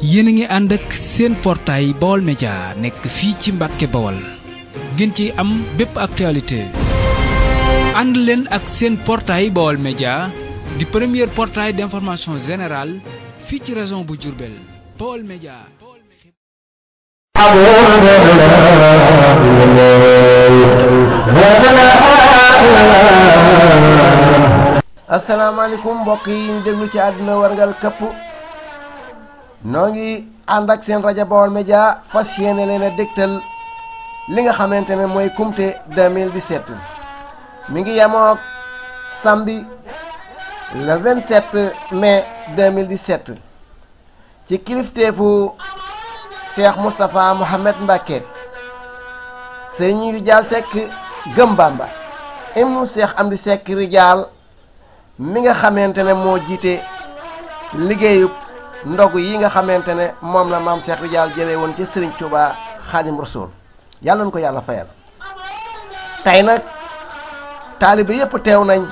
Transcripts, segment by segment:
yéen a ngi ànd ak seen portail Baol Média nekk fii ci Mbàkke Bawol ngeen ci am bépp actualité ànd leen ak seen portail Baol Média di premier portail d'information générale fii ci région bu Diourbel Baol Média. asalaamaaleykum mbokk yi ñu déglu ci àdduna warngal këpp noo ngi ànd ak seen rajo Baol Média fas yéene leen a dégtal li nga xamante ne mooy kumte 2017 mi ngi yemook samedi le 27 mai 2017 ci kilifteefu Cheikh Moustapha Mohamed Mbacké Sëriñ Rijaal Seck Gëm Bamba ibnu Cheikh Amdi Seck Rijaal mi nga xamante ne moo jiite liggéeyub ndogu yi nga xamante ne moom la maam Cheikh Rijaal jëlee woon ci Serigne Touba Xaadim Rasuul yàlla na ko yàlla fayal. tey nag taalibe yépp teew nañ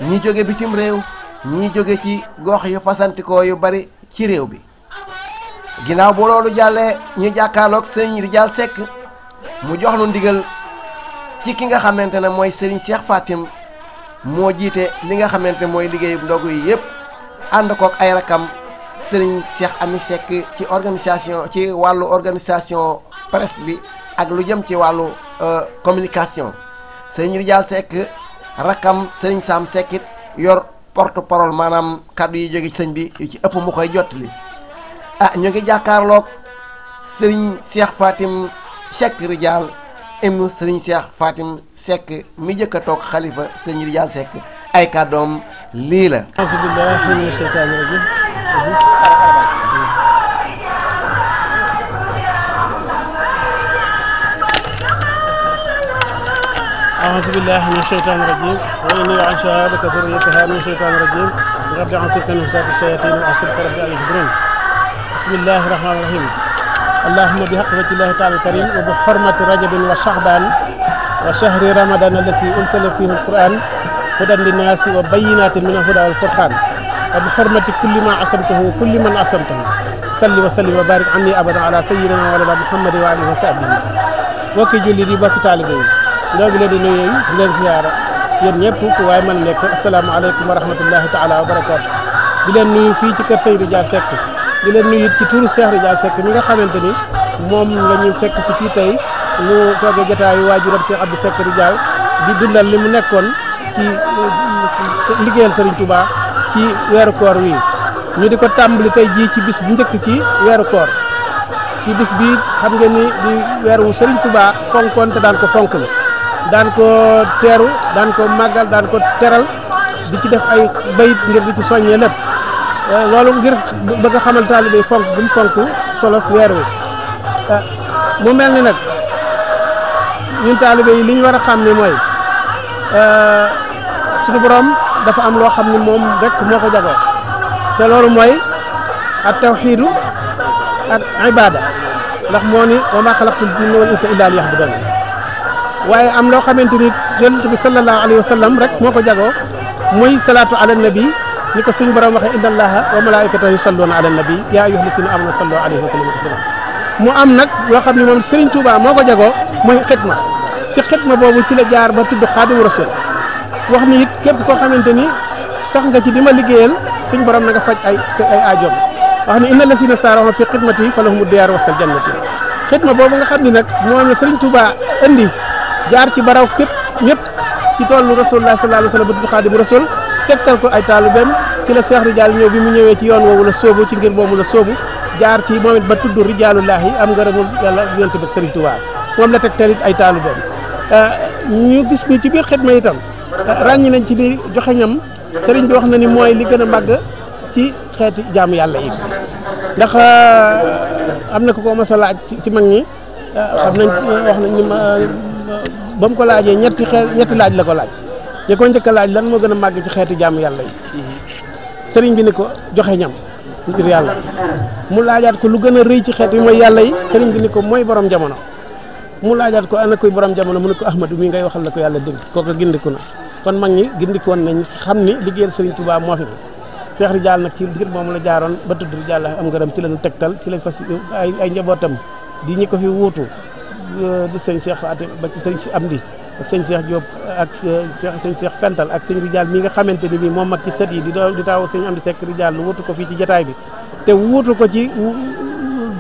ñi jóge bitim réew ñi jóge ci gox yu fasantikoo yu bari ci réew bi ginnaaw bu loolu jàllee ñu jàkkaarloog Serigne Rijaal Seck mu jox lu ndigal ci ki nga xamante ne mooy Serigne Cheikh Fatim moo jiite li nga xamante mooy liggéeyub ndogu yi yëpp ànd kook ay rakam Serigne Cheikh Ami Seck ci organisation ci wàllu organisation presse bi ak lu jëm ci wàllu communication Serigne Rijaal Seck rakam Serigne Sam Seck it yor porte parole maanaam kaddu yi jóge ci sëñ bi yu ci ëpp mu koy jottali ñu ngi jàkkaarloog Serigne Cheikh Fatim Seck Rijaal ibnu Serigne Cheikh Fatim Seck mi jëkk a toog xalifa Sëriñ Rijaal Seck ay kàddoom lii la. Alhamdulilah mina shaytaani rajim. Alhamdulilah mina shaytaani rajim. wa inni u'idhuha bika wa dhurriyyataha mina shaytaani rajim. rabbi a'uuzu bika min hamazati shayatin wa a'uuzu bika rabbi an yahdurun. Bismillahi rahmani rahim. Allahumma bi haqqi wajhillahi ta'ala al-karim wa bi hurmati rajabin wa sha'ban wa shahri ramadan allati unzila fihi al-Qur'an hudan linnaasi wa bayyinatin min al-huda wal-furqan wa bi hurmati kulli ma asamtahu kulli man asamtahu salli wa sallim wa barik anni abadan ala sayyidina wa ala Muhammadin wa alihi wa sahbihi bokki julli di bokki taalibe yi ñoo ngi leen di nuyu di leen ziyaara yéen ñëpp ku waaye mën nekk assalaamu aleykum wa rahmatullahi taala wa barakaatu di leen nuyu fii ci kër Sëriñ Rijaal Seck di leen nuyu ci turu Cheikh Rijaal Seck mi nga xamante ni moom la ñu fekk si fii tey ñu toogee jotaayu waajuram Cheikh Abdou Seck Rijaal di dundal li mu nekkoon ci liggéeyal Serigne Touba ci weeru koor wi ñu di ko tàmbali tey jii ci bis bu njëkk ci weeru koor ci bis bi xam ngeen ni di weeru Serigne Touba fonkoon te daan ko fonk la daan ko teeru daan ko màggal daan ko teral di ci def ay bayit ngir di ci soññee lépp loolu ngir bëgg a xamal taalibe fonk bu mu fonk solos weer wi mu mel ni nag ñun taalibe yi li ñu war a xam ne mooy suñu borom dafa am loo xam ne moom rek moo ko jagoo te loolu mooy at tawxiidu ak ibaada ndax moo ni wa maa xalaqtul jinna wal insa illa liya'budun waaye am loo xamante ni yonent bi sallallahu alayhi wa sallam rek moo ko jagoo muy salaatu ala nabi ni ko suñu borom waxee inna allaha wa malaikatahu yusalluna ala nabi yaa ayyuha llazina amanu sallu alayhi wa sallimu taslima mu am nag loo xam ne moom Serigne Touba moo ko jagoo muy xitma ci xitma boobu ci la jaar ba tudd Xaadimu Rasuul wax ni it képp koo xamante ni sax nga ci di ma liggéeyal suñu borom na nga faj ay aajoom wax ni inna llazina saara'u fi xidmati falahumu diyaaru wasal jannati xitma boobu nga xam ni nag moom la Serigne Touba indi jaar ci baraw képp ñëpp ci tollu Rasulullah sallallahu alayhi wa sallam ba tudd Xaadimu Rasuul tegtal ko ay taalubeem ci la Cheikh Rijaal ñëw bi mu ñëwee ci yoon woowu la sóobu ci ngir boobu la sóobu jaar ci moom it ba tudd rijaalullahi am ngërëmul yàlla yonent bi Serigne Touba moom la tegtal it ay taalubeem ñu gis ni ci biir xidma itam ràññi nañ ci di joxe ñam sëriñ bi wax na ni mooy li gën a màgg ci xeeti jaamu yàlla yi ndax am na ko mas a laaj ci mag ñi xam nañ wax nañ ni ba mu ko laajee ñetti laaj la ko laaj yi ko njëkk a laaj lan moo gën a màgg ci xeeti jaamu yàlla yi sëriñ bi ni ko joxe ñam ngir yàlla mu laajaat ko lu gën a rëy ci xeet yi mooy yàlla yi sëriñ bi ni ko mooy borom jamono mu laajaat ko ana koy borom jamono mu ne ko Ahmadu mi ngay waxal la ko yàlla dénk kooku gindiku na kon mag ñi gindikoon nañ xam ni liggéeyal Serigne Touba moo fi Cheikh Rijaal nag ci ngir moomu la jaaroon ba tudd Rijaal am ngërëm ci lañu tegtal ci lañ fas ay njabootam di ñi ko fi wuutu di sëñ Cheikh Fatim ba ci sëñ si Amdi ak sëñ Cheikh Diop ak sëñ Cheikh Fental ak sëñ Rijaal mi nga xamante ni bii moom mag ci sët yi di taaw sëñ Amdi Seck Rijaal lu wuutu ko fii ci jataay bi te wuutu ko ci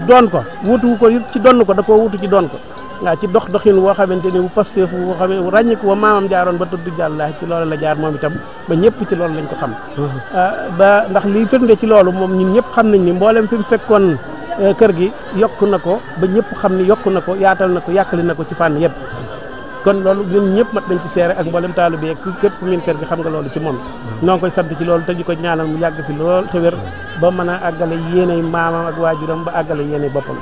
doon ko wuutu ko ci donn ko da koo wuutu ci doon ko waaw ci doxin woo xamante ni bu Pastef woo xam ne ràññiku wa maamam jaaroon ba tudd Rijaal ci loolu la jaar moom itam ba ñëpp ci loolu lañ ko xam ba ndax liy firnde ci loolu moom ñun ñëpp xam nañ ni mboolem fi mu fekkoon kër gi yokku na ko ba ñëpp xam ni yokku na ko yaatal na ko yàkkali na ko ci fànn yëpp kon loolu ñun ñëpp mat nañ ci seere ak mboolem taalibe yi képp ku miin kër gi xam nga loolu ci moom ñoo ngi koy sant ci loolu te di ko ñaanal mu yàgg fi lool te wér ba mën a àggale yéeney maamam ak waajuram ba àggale yéeney boppam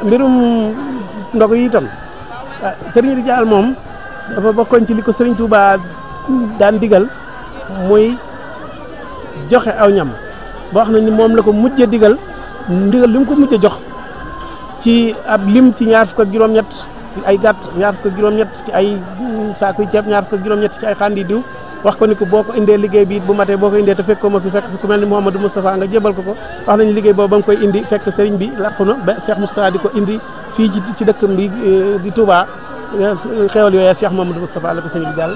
mbirum ndogu yi itam Serigne Rijaal moom dafa bokkoon ci li ko Serigne Touba daan digal muy joxe aw ñam boo xam ne ni moom la ko mujj a digal ndigal li mu ko mujj a jox ci ab lim ci ñaar fukk ak juróom-ñett ci ay gàtt ñaar fukk ak juróom-ñett ci ay saakuy ceeb ñaar fukk ak juróom-ñett ci ay xandi diw wax ko ni ko boo ko indee liggéey bi bu matee boo ko indee te fekk ko ma fi fekk ku mel ni Mouhamadou Moustapha nga jébal ko wax nañu liggéey boobu ba nga koy indi fekk sëriñ bi làqu na ba Cheikh Moustapha di ko indi fii ci dëkkam bi di Touba xewal yooyu Cheikh Mouhamadou Moustapha la ko sëriñ bi daal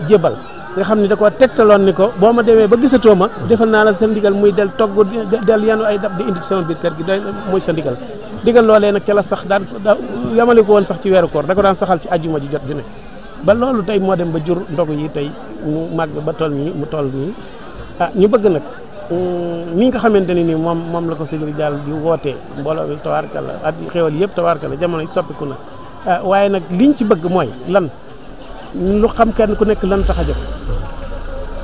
jébal nga xam ni da koo tegtaloon ni ko boo ma demee ba gisatoo ma defal naa la sa ndigal muy del togg del yanu ay dab di indi ci sama biir kër gi doy muy sa ndigal ndigal loolee nag ca la sax daan yamale ko woon sax ci weeru koor da ko daan saxal ci ajjuma ji jot ju ne ba loolu tey moo dem ba jur ndogu yi tey mu màgg ba toll nii mu toll nii ñu bëgg nag ni nga xamante ne nii moom la ko sëñ Rijaal di wootee mbooloo mi tawaarkalla ak xéwal yëpp tawaarkalla jamono soppiku na waaye nag liñ ci bëgg mooy lan lu xam kenn ku nekk lan tax a jóg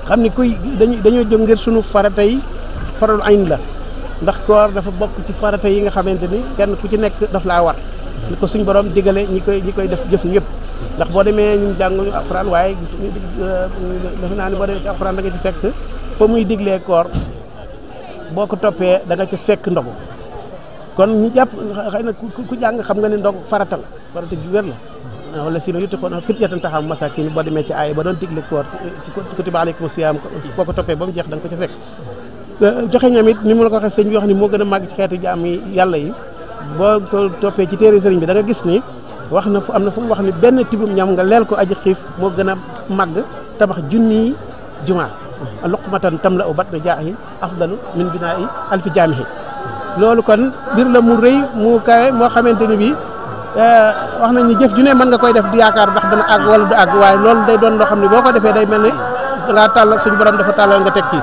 xam ni kuy dañoo jóg ngir sunu farata yi farul ayn la ndax koor dafa bokk ci farata yi nga xamante ni kenn ku ci nekk daf laa war ni ko suñ borom digale ñi koy def jëf ñëpp ndax boo demee ñu jànguñu alxuraan waaye gis defe naa ni boo demee ci alxuraan da nga ci fekk fa muy diglee koor boo ko toppee da nga ci fekk ndogu kon ñu jàpp xëy na ku jàng xam nga ne ndogu farata la farata ju wér la wala si no yutti xoon fityatan taxaw masakin boo demee ci aaya ba doon digle koor ci kutiba alaykum siyaam boo ko toppee ba mu jeex da nga ko ci fekk joxe ñam it ni mu la ko waxee sëñ bi wax ni moo gën a màgg ci xeetu jaam yi yàlla yi boo ko toppee ci téere sëriñ bi da nga gis ni wax na fu am na fu mu wax ni benn tibum ñam nga leel ko aji xiif moo gën a màgg tabax junniy jumaa luqmatan tamla u batna jaahi afdalu min binaa'i alfi jaamihi loolu kon mbir la mu rëy mu kawe moo xamante ni bii wax nañ ni jëf ju ne mën nga koy def di yaakaar ndax dana àgg wala du àgg waaye loolu day doon loo xam ne boo ko defee day mel ni ngaa tàll suñu borom dafa tàllal nga teg kii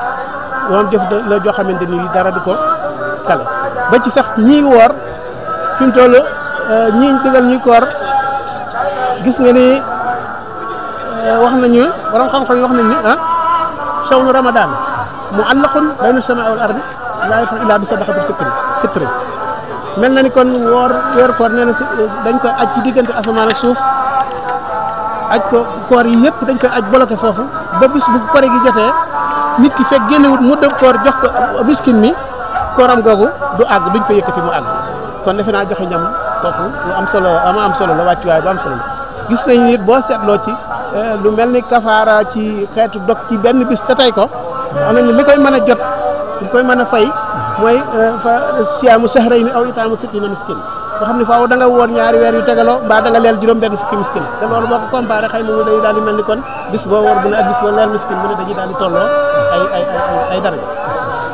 moom jëf la joo xamante ni dara du ko kale ba ci sax ñii woor fi mu toll ñii digal ñuy koor gis nga ni wax nañu borom xam-xam yi wax nañ ni sawnu ramadan mu'allaqun bayna as-samaa'i wal ardi laa yaf'alu illaa bi sadaqatil fitri mel na ni kon weeru koor nee na dañ koy aj ci diggante asamaan ak suuf aj ko koor yi yëpp dañ koy aj bloqué foofu ba bis bu koor gi jotee nit ki fekk génnewut mu dem koor jox ko miskin mi kooram googu du àgg duñ ko yëkkati mu àgg kon defe naa joxe ñam foofu lu am solo la wàccuwaay bu am solo la gis nañ nit boo seetloo ci lu mel ni kafaara ci xeetu dog ci benn bis te tey ko wax nañ li koy mën a jot li koy mën a fay mooy fa siyaamu sahrayni aw itaamu sittiina miskin nga xam ne faaw da nga woor ñaari weer yu tegaloo mbaa da nga leel juróom benn fukki miskin te loolu boo ko comparé xëy na mu day daal di mel ni kon bis boo woor bu ne ak bis boo leel miskin bu ne dañuy daal di tolloo ay daraja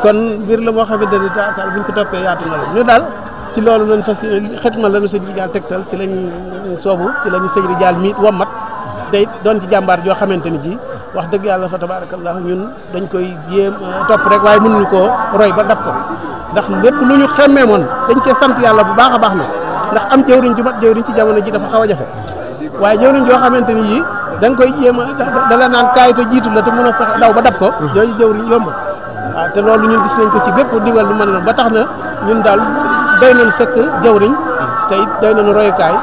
kon mbir la moo xamante ni taal buñ ko toppee yaatu na la ñu daal ci loolu lañ fas xetma lañu sëñ Rijaal tegtal ci lañ soobu ci lañu sëñ Rijaal mi wommat tey doon ci jàmbaar joo xamante ni ji wax dëgg yàlla fa tabarakallah ñun dañ koy jéem topp rek waaye mënuñu koo roy ba dab ko ndax lépp lu ñu xemmee moon dañ cee sant yàlla bu baax a baax na ndax am jëwriñ ju mat jëwriñ ci jamono ji dafa xaw a jafe waaye jëwriñ joo xamante ni yi da nga koy jéem a dala naan kaay te jiitu la te mën a fexe daw ba dab ko yooyu jëwriñ yomb waaw te loolu ñun gis nañ ko ci bépp ndigal lu mën a ba tax na ñun daal doy nañu sëkk jëwriñ te it doy nañu royukaay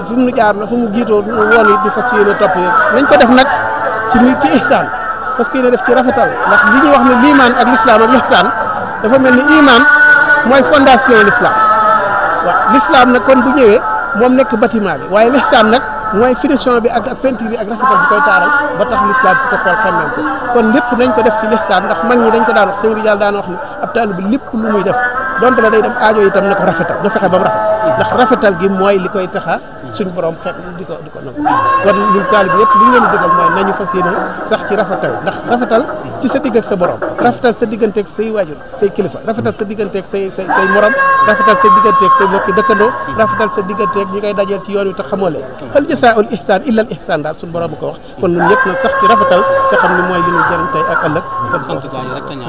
fi mu jaar la fu mu jiitoo yoon yi di fas yéene topp nañ ko def nag ci ihsaan parce que yéene def ci rafetal ndax li ñuy wax ne liimaan ak l'islam ak ihsaan dafa mel ni iman mooy fondation l'islam waaw l'islam nag kon bu ñëwee moom nekk bâtiment bi waaye l'ihsaan nag mooy finition bi ak peinture bi ak rafetal bi koy taaral ba tax l'islam bi ko xool xemmem ko kon lépp nañ ko def ci l'islam ndax mag ñi dañ ko daan wax sëñ Rijaal daan wax ni ab taalibe bi lépp lu muy def donte la day dem aajo itam na ko rafetal na fexe ba mu rafet ndax rafetal gi mooy li koy taxa suñu borom xeet di ko nangu kon ñun taalibe yëpp li ñu leen di digal mooy nañu fas yéene sax ci rafetal ndax rafetal ci sa digg ak sa borom rafetal sa digganteeg say waajur say kilifa rafetal sa digganteeg say morom rafetal sa digganteeg say mbokki dëkkandoo rafetal sa digganteeg ñi ngay dajeel ci yoon wi te xamoo leen hal jasaa'ul ihsaan illa al ihsaan daal suñu borom ko wax kon ñun ñëpp na sax ci rafetal te xam ne mooy li ñu jëriñ tey ak ëllëg kon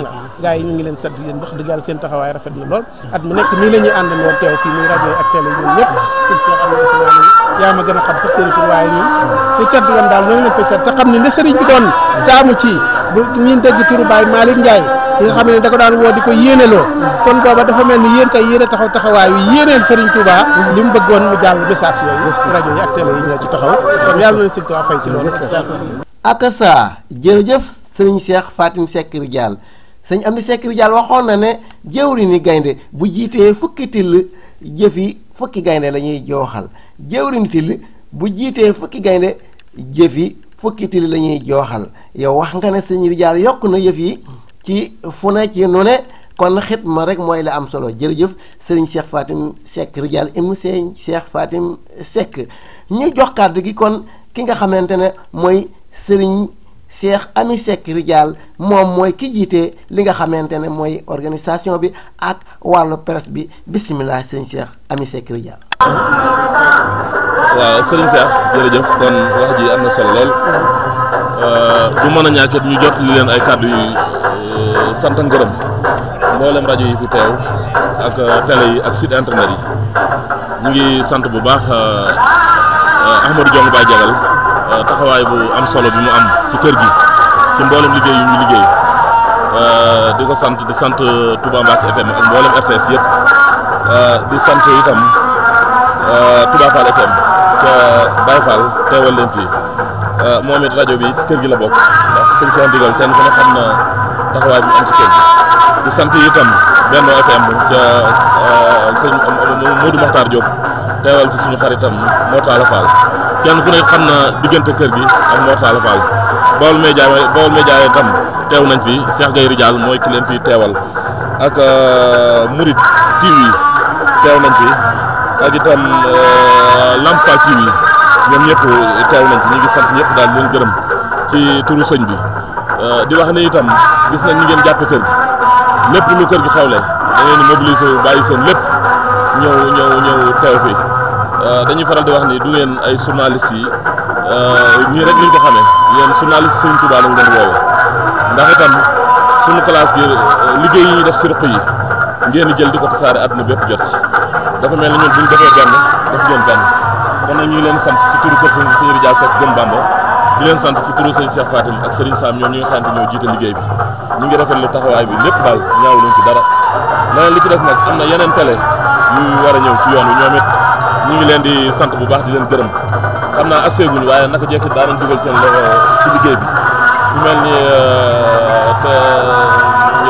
gaa yi ñu ngi leen sant leen wax dëgg yàlla seen taxawaay rafet na lool at mu nekk nii la ñuy àndandoo teew fii muy rajo yi ak télé yi ñun ñëpp yaa ma gën a xam sax seen tur waaye ñun fi cat woon daal ñoo ngi leen koy cat te xam ne ne sëriñ bi doon taamu ci bu ñun dégg turu Baye Malick Ndiaye yi nga xam ne da ko daan woo di ko yéeneloo kon booba dafa mel ni yéen tey yéen a taxaw taxawaayu yéeneel sëriñ Touba li mu bëggoon mu jàll message yooyu rajo yi ak télé yi ñoo ci taxaw kon yàlla na sëriñ Touba fay ci loolu ak saa jërëjëf sëriñ Cheikh Fatim Seck Ridial sëñ Amdi Seck Ridial waxoon na ne jëwri ni gaynde bu jiitee fukki till jëfi fukki gaynde la ñuy jooxal jëwri ni till bu jiitee fukki gaynde jëfi fukki till la ñuy jooxal yow wax nga ne sëñ Ridial yokk na yëf yi ci fu ne ci nu ne kon xitma rek mooy la am solo jërëjëf sëriñ Cheikh Fatim Seck Ridial ibnu sëñ Cheikh Fatim Seck ñu jox kàddu gi kon ki nga xamante ne mooy sëriñ Cheikh Ami Seck Ridial moom mooy ki jiite li nga xamante ne mooy organisation bi ak wàllu presse bi bisimilah sëriñ Cheikh Ami Seck Ridial. waaw sëriñ Cheikh jërëjëf kon wax ji am na solo lool du mën a ñàkk ñu jot li leen ay kàddu yu sant ngërëm mboolem rajo yi fi teew ak télé yi ak site internet yi ñu ngi sant bu baax Ahmadou Diong Baye Jagal taxawaay bu am solo bi mu am ci kër gi ci mboolem liggéey yu ñu liggéey di ko sant di sant Touba Mbacké FM ak mboolem RTS yëpp di sant itam Touba Fall FM ca Baye Fall teewal leen fii moom it rajo bi ci kër gi la bokk ndax sëñ seen digal kenn ku ne xam na taxawaay bi mu am ci kër gi di sant itam Benno FM ca sëñ Modou Makhtar Diop teewal fi suñu xaritam Mortala Fall kenn ku ne xam na diggante kër gi ak Mortala Fall Baol Média itam teew nañ fi Cheikh Gueye Ridial mooy ki leen fi teewal ak Murid TV teew nañ fi ak itam Lampa TV ñoom ñëpp teew nañ fi ñu ngi sant ñëpp daal leen gërëm ci turu sëñ bi di wax ne itam gis nañ ñu ngeen jàppe kër gi lépp lu kër gi xewle da ngeen di mobiliser bàyyi seen lépp ñëw teew fi dañuy faral di wax ni du ngeen ay journalistes yi nii rek liñ ko xamee yéen journaliste Sëriñ Touba lañ leen woowe ndax itam suñu classe gi liggéey yi ñuy def si ruq yi ngeen di jël di ko tasaare àdduna bépp jot dafa mel ni ñun buñ defee benn def ngeen benn kon nag ñu ngi leen sant ci turu kër Sëriñ Ridial Seck Gëm Bamba di leen sant ci turu Sëriñ Cheikh Fatim ak Sëriñ Sam ñoom ñi nga xamante ñoo jiite liggéey bi ñu ngi rafetlu taxawaay bi lépp daal ñaaw luñ ci dara leneen li ci des nag am na yeneen télé yu war a ñëw ci yoon wi ñoom it ñu ngi leen di sant bu baax di leen gërëm xam naa ak seeguñ waaye naka jekki daa nañ dugal seen loxo ci liggéey bi ñu mel ni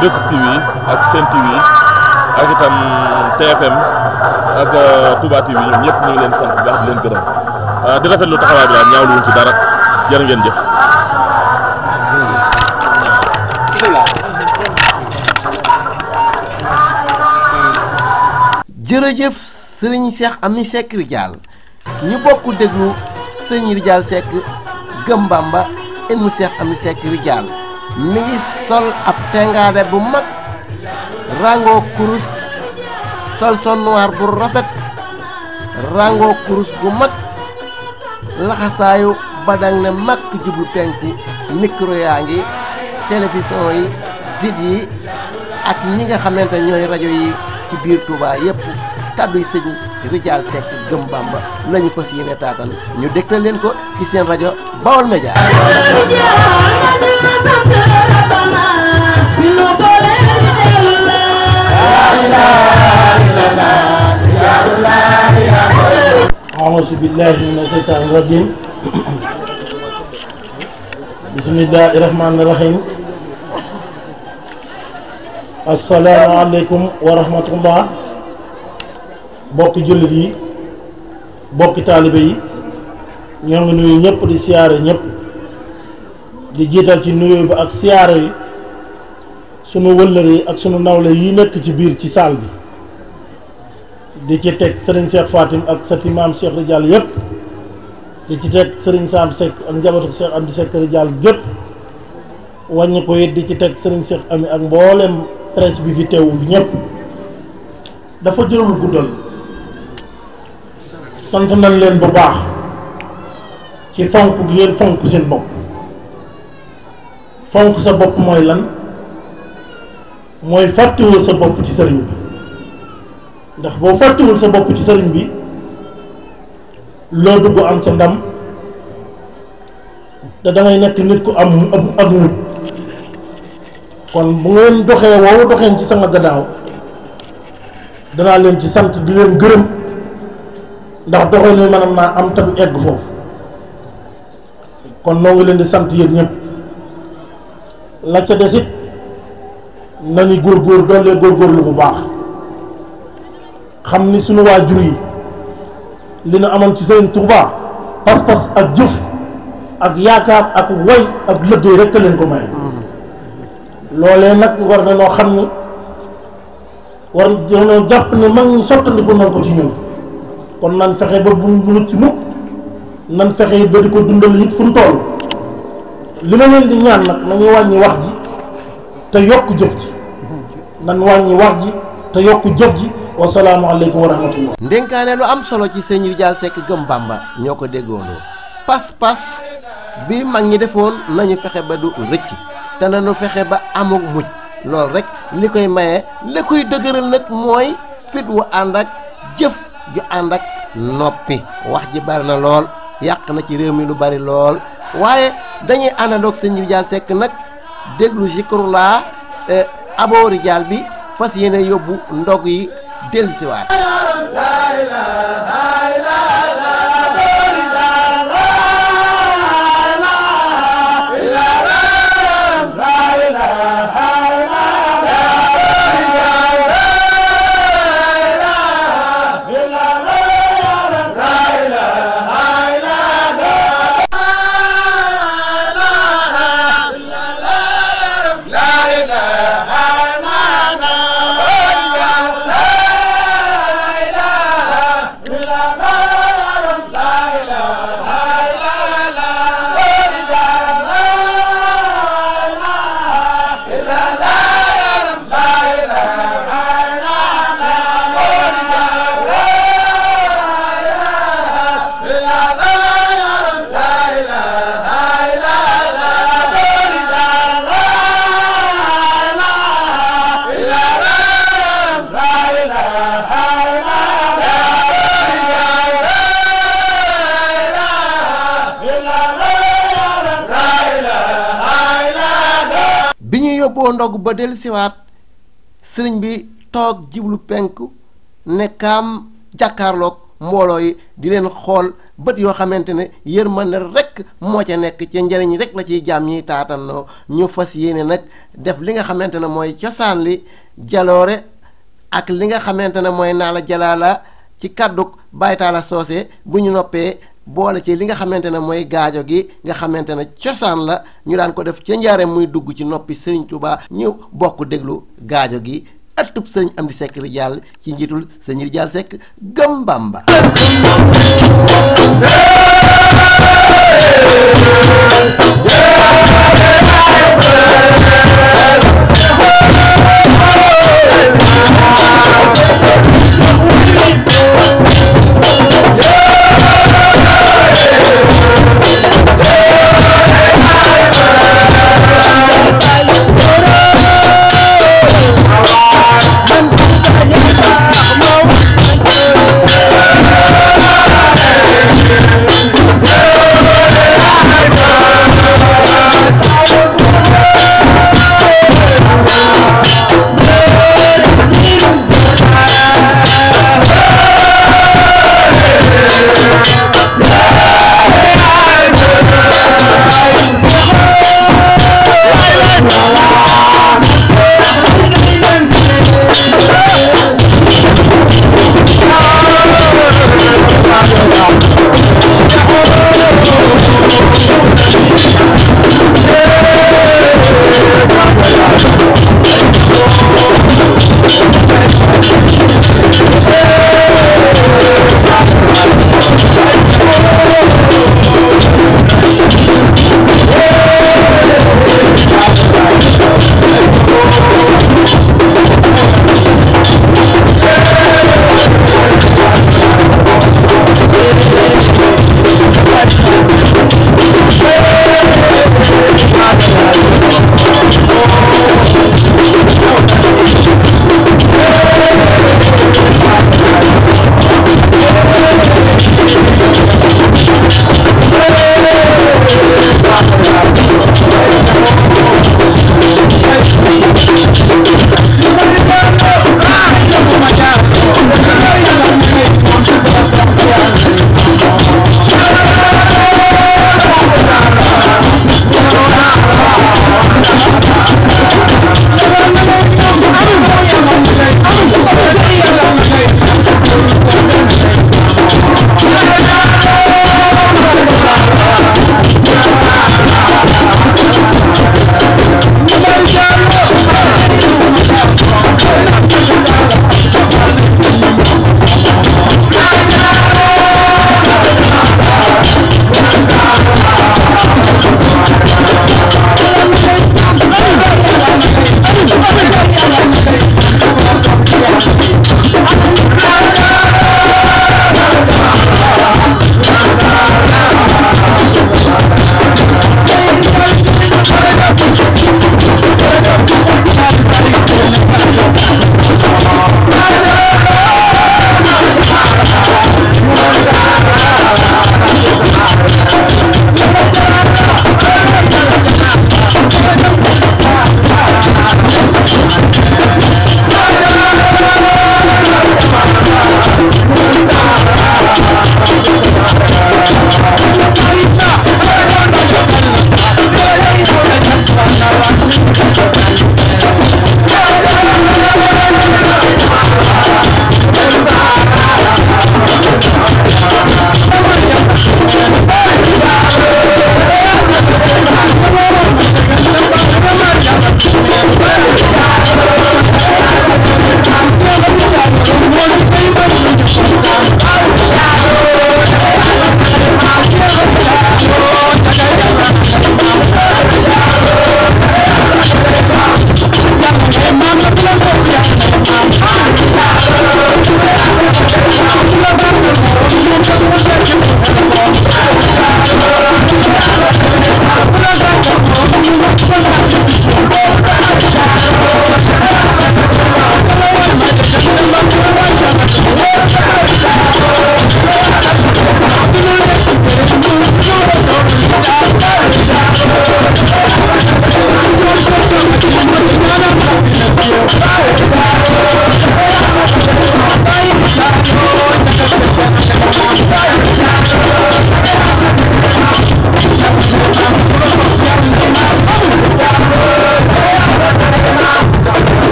2STV ak Sen TV ak itam TFM ak Touba TV ñoom ñëpp ñu ngi leen sant bu baax di leen gërëm di rafetlu taxawaay bi daal ñaaw luñ ci dara jërë ngeen jëf. jërëjëf sëriñ Cheikh Ami Seck Ridial ñu bokk déglu sëriñ Ridial Seck Gëm Bamba ibnu Cheikh Ami Seck Ridial mi ngi sol ab tengaade bu mag rango kurus sol son noir bu rafet rango kurus bu mag laxasaayu badang ne mag jublu penku micro yaa ngi télévision yi site yi ak ñi nga xamante ñooy rajo yi ci biir Touba yépp kaddu yi sëñ Ridial Seck Gëm Bamba lañu fas yéene taatan ñu dégtal leen ko ci seen rajo Baol Média. أعوذ بالله من الشيطان الرجيم بسم الله الرحمن الرحيم السلام عليكم ورحمة الله bokki jullit yi bokki taalibe yi ñoo ngi nuyu ñëpp di siyaare ñëpp di jiital ci nuyu bi ak siyaare yi sunu wëllëre yi ak sunu nawle yi nekk ci biir ci saal bi di ci teg Serigne Cheikh Fatim ak sati maam Cheikh Ridial yëpp di ci teg Serigne Sam Seck ak njabootu Cheikh Amdi Seck Ridial gépp wàññi ko it di ci teg Serigne Cheikh Ami ak mboolem presse bi fi teewu ñëpp dafa jërul guddal sant nañ leen bu baax ci fonk gi ngeen fonk seen bopp fonk sa bopp mooy lan mooy fàttewul sa bopp ci sëriñ bi ndax boo fàttewul sa bopp ci sëriñ bi loo dugg am ca ndam te dangay nekk nit ku am ak mut kon bu ngeen doxee woowu doxeen ci sama gannaaw danaa leen ci sant di leen gërëm ndax doxee ni manam naa am te du egg foofu kon noo ngi leen di sant yéen ñëpp la ca des it nañu góorgóor doole góorgóorlu bu baax xam ni sunu waajur yi li nu amoon ci Sëriñ Tuubaa pas-pas ak jëf ak yaakaar ak woy ak liggéey rekk leen ko may loolee nag war na noo xam ni war noo jàpp ne mag ñi sottandiku nañ ko ci ñun kon nan fexe ba bu mu ci mukk nan fexe ba di ko dundal it fu mu toll li ma leen di ñaan nag nañu wàññi wax ji te yokk jëf ji nan wàññi wax ji te yokk jëf ji wasalaamu aleykum wa rahmatullah. ndénkaane lu am solo ci sëñ Ridial Seck Gëm Bamba ñoo ko déggoondoo pas-pas bi mag ñi defoon nañu fexe ba du rëcc te nañu fexe ba amuk mujj loolu rek li koy maye li koy dëgëral nag mooy fit wu ànd ak jëf ju ànd ak noppi wax ji bari na lool yàq na ci réew mi lu bari lool waaye dañuy àndandoog sëñ Ridial Seck nag déglu Zikrullah Abo Ridial bi fas yéene yóbbu ndog yi dellusiwaat. boo ndog ba del siwaat sëriñ bi toog jiblu penku nekkaam jàkkaarloog mbooloo yi di leen xool bët yoo xamante ne yërmande rek moo ca nekk ci njëriñ rek la ciy jaam ñiy taatanoo ñu fas yéene nag def li nga xamante ne mooy cosaan li jaloore ak li nga xamante ne mooy naa la jalaala ci kàdduk baytaala soose bu ñu noppee boole ci li nga xamante ne mooy gaajo gi nga xamante ne cosaan la ñu daan ko def ca njaareem muy dugg ci noppi Serigne Touba ñu bokk déglu gaajo gi ëttub Serigne Amdi Seck Ridial ci njiitul Serigne Ridial Seck Gëm Bamba.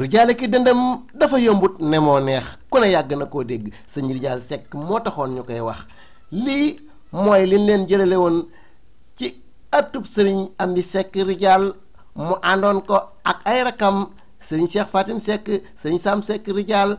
rijaale ki dëndam dafa yombut ne moo neex ku ne yàgg na koo dégg sëñ Rijaal Sekk moo taxoon ñu koy wax lii mooy liñ leen jëlale woon ci atub sëriñ Amdi Sekk Rijaal mu àndoon ko ak ay rakam sëriñ Cheikh Fatim Sekk sëriñ Sam Sekk Rijaal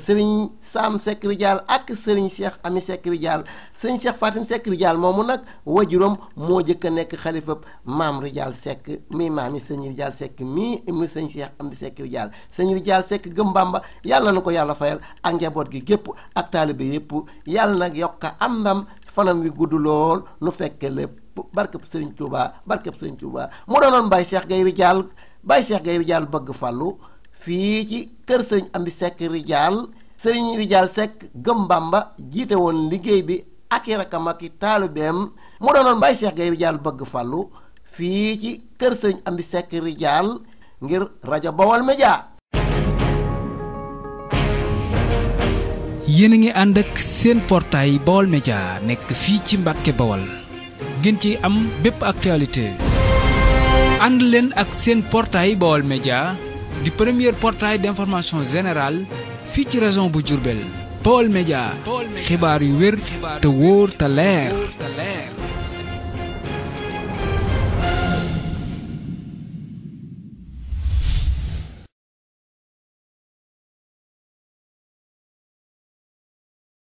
sëriñ Sam Sekk Rijaal ak sëriñ Cheikh Ami Sekk Rijaal sëriñ Cheikh Fatim Sekk Rijaal moomu nag wajuram moo jëkk a nekk xalifab maam Rijaal Sekk mi maami sëriñ Rijaal Sekk mi mi sëriñ Cheikh Amdi Sekk Rijaal sëriñ Rijaal Sekk gëm Bamba yàlla na ko yàlla fayal ak njaboot gi gépp ak taalibe yépp yàlla nag yokka am ndam fanam wi gudd lool nu fekke lépp barkeb sëriñ Touba barkeb sëriñ Touba mu doonoon Baye Cheikh Gaye Rijaal Baye Cheikh Gaye Rijaal bëgg fàllu fii ci kër sëriñ Amdi Sekk Rijaal sëriñ Rijaal Sekk gëm Bamba jiite woon liggéey bi ak i rakam ak i taalibeem mu doonoon Baye Cheikh Gaye Rijaal bëgg fàllu fii ci kër sëriñ Amdi Sekk Rijaal ngir rajo Baol Média. yéen a ngi ànd ak seen portail Baol Média nekk fii ci Mbàkke Bawol ngeen ci am bépp actualité ànd leen ak seen portail Baol Média di premier portail d'information générale fii ci région bu Diourbel Baol Média xibaar yu wér te wóor te leer